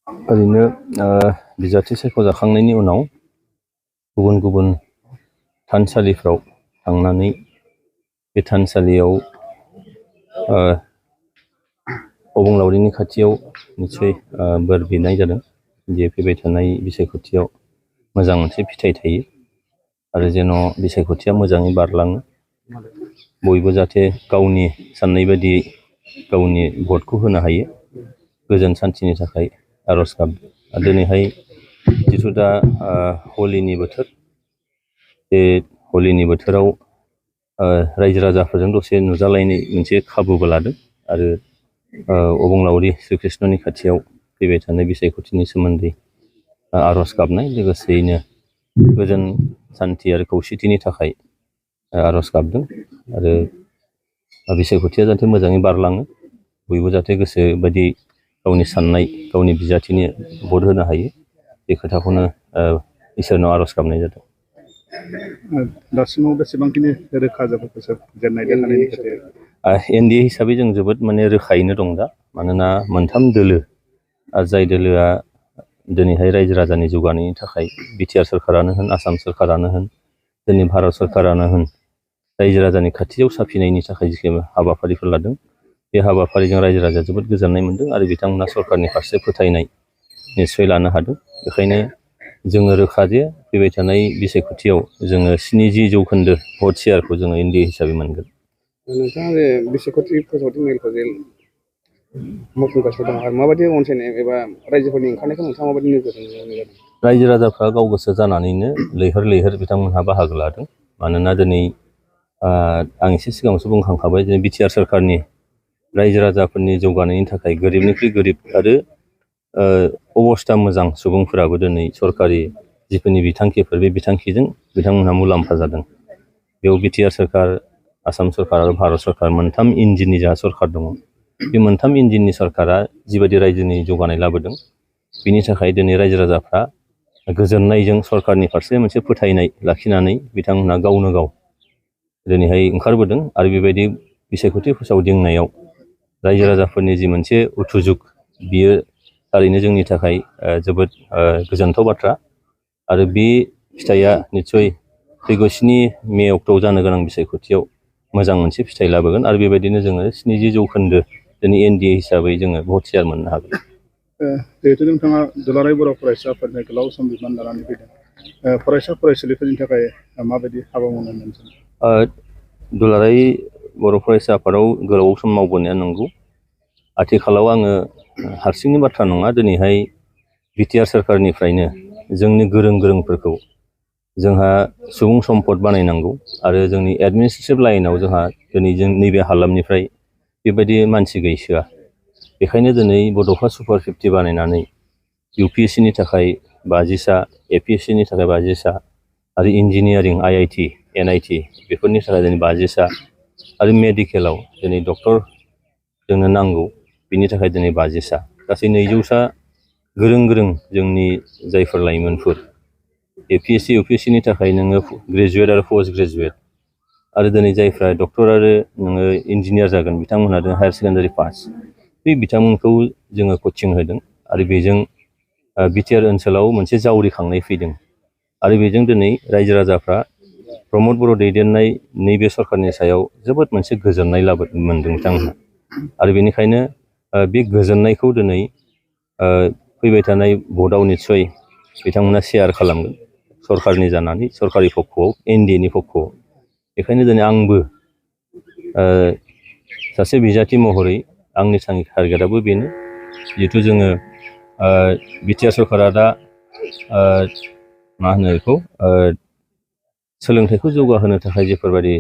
ओरैनो बिजाथि सायख'जाखांनायनि उनाव गुबुन गुबुन थानसालिफ्राव थांनानै बे थानसालियाव अबंलावरिनि खाथियाव निस्सय बोर बिनाय जादों जे फैबाय थानाय बिसायख'थियाव मोजां मोनसे फिथाइ थायो आरो जेन' बिसायख'थिया मोजाङै बारलाङो बयबो जाहाथे गावनि साननाय बायदियै गावनि भटखौ होनो हायो गोजोन सान्थिनि थाखाय आर'ज गाबदों। दिनैहाय जिथु दा हलिनि बोथोर बे हलिनि बोथोराव रायजो राजाफोरजों दसे नुजालायनाय मोनसे खाबुबो लादों आरो अबंलावरि श्री कृष्णनि खाथियाव फैबाय थानाय बिसायख'थिनि सोमोन्दै आर'ज गाबनाय लोगोसेयैनो गोजोन सान्थि आरो खौसेथिनि थाखाय आर'ज गाबदों आरो बिसायख'थिया जाहाथे मोजाङै बारलाङो बयबो जाहाथे गोसो बायदि गावनि साननाय गावनि बिजाथिनि भट होनो हायो बे खोथाखौनो इसोरनाव आर'ज गाबनाय जादों। दासिमाव बेसेबांखिनि रोखा जाबोखो सार जेननाय देरहानायनि खोथाया? एनडिए हिसाबै जों जोबोद माने रोखायैनो दं दा मानोना मोनथाम दोलो जाय दोलोआ दिनैहाय रायजो राजानि जौगानायनि थाखाय बिटिआर सोरखारानो होन आसाम सोरखारानो होन जोंनि भारत सोरखारानो होन रायजो राजानि खाथियाव साफिनायनि थाखाय जिखिनि हाबाफारिफोर लादों बे हाबाफारिजों रायजो राजाया जोबोद गोजोननाय मोन्दों आरो बिथांमोना सरकारनि फारसे फोथायनाय निस्सय लानो हादों। बेखायनो जोङो रोखा जे फैबाय थानाय बिसायख'थियाव जोङो 70% भट शेयारखौ जोङो एनडिए हिसाबै मोनगोन। नोंथाङा जे बिसायख'थि फोसावथि मेलखौ जे मावफुंगासिनो दं आरो माबायदि अनसायनाय एबा रायजोफोरनि ओंखारनायखौ नोंथाङा माबायदि नोजोर होयो? रायजो राजाफ्रा गाव गोसो जानानैनो लैहोर लैहोर बिथांमोनहा बाहागो लादों मानोना दिनै आं एसे सिगाङावसो बुंखांखाबाय जे बिटिआर सोरखारनि रायजो राजाफोरनि जौगानायनि थाखाय गोरिबनिख्रुइ गोरिब आरो अबस्था मोजां सुबुंफोराबो दिनै सरकारि जिखिनि बिथांखिफोर बे बिथांखिजों बिथांमोनहा मुलाम्फा जादों। बेयाव बिटिआर सोरखार आसाम सोरखार आरो भारत सोरखार मोनथाम इन्जिननि जा सोरखार दङ बे मोनथाम इन्जिननि सोरखारा जिबायदि रायजोनि जौगानाय लाबोदों बिनि थाखाय दिनै रायजो राजाफ्रा गोजोननायजों सरकारनि फारसे मोनसे फोथायनाय लाखिनानै बिथांमोनहा गावनो गाव दिनैहाय ओंखारबोदों आरो बेबायदि बिसायख'थि फोसावदिंनायाव रायजो राजाफोरनि जि मोनसे उथुजुग बियो थारैनो जोंनि थाखाय जोबोद गोजोनथाव बाथ्रा आरो बे फिथाइया निस्सय फैगौ 7 मे अक्ट'आव जानो गोनां बिसायख'थियाव मोजां मोनसे फिथाइ लाबोगोन आरो बेबायदिनो जोङो 70% दिनै एनडिए हिसाबै जोङो भट शेयार मोननो हागोन। जिहेतु नोंथाङा दुलाराय बर' फरायसा आफादनि गोलाव सम बिबान लानानै फैदों फरायसा फरायसुलिफोरनि थाखाय माबायदि हाबा मावनो मोनदों? दुलाराय बर' फरायसा आफादाव गोलाव सम मावबोनाया नंगौ। आथिखालाव आङो हारसिंनि बाथ्रा नङा दिनैहाय बिटिआर सोरखारनिफ्रायनो जोंनि गोरों गोरोंफोरखौ जोंहा सुबुं सम्पद बानायनांगौ आरो जोंनि एडमिनिस्ट्रेटिभ लाइनाव जोंहा दिनै जों नैबे हालामनिफ्राय बेबायदि मानसि गैसोआ। बेखायनो दिनै बड'फा सुपार 50 बानायनानै इउपिएससिनि थाखाय 50 सा एपिएससिनि थाखाय 50 सा आरो इन्जिनियारिं आइआइटि एनआइटि बेफोरनि थाखाय दिनै 50 सा आरो मेडिकेलाव दिनै डक्टर जोंनो नांगौ बिनि थाखाय दिनै 50 सा गासै 200 सा गोरों गोरों जोंनि जायफोर लाइमोनफोर एपिएससि इउपिएससिनि थाखाय नोङो ग्रेजुवेट आरो पस्ट ग्रेजुवेट आरो दिनै जायफ्रा डक्टर आरो नोङो इन्जिनियार जागोन बिथांमोनहा दिनै हायार सेकेन्डारि पास बे बिथांमोनखौ जोङो कचिं होदों आरो बेजों बिटिआर ओनसोलाव मोनसे जावरिखांनाय फैदों आरो बेजों दिनै रायजो राजाफ्रा प्रमद बर' दैदेननाय नैबे सरकारनि सायाव जोबोद मोनसे गोजोननाय मोनदों बिथांमोनहा आरो बेनिखायनो बे गोजोननायखौ दिनै फैबाय थानाय भटआव निस्सय बिथांमोना शेयार खालामगोन सरकारनि जानानै सरकारि पक्षआव एनडिएनि पक्षआव। बेखायनो दिनै आंबो सासे बिजाथि महरै आंनि टारगेटआबो बेनो जिहेथु जोङो बिटिआर सरकारा दा मा होनो बेखौ सोलोंथाइखौ जौगाहोनो थाखाय जेफोरबायदि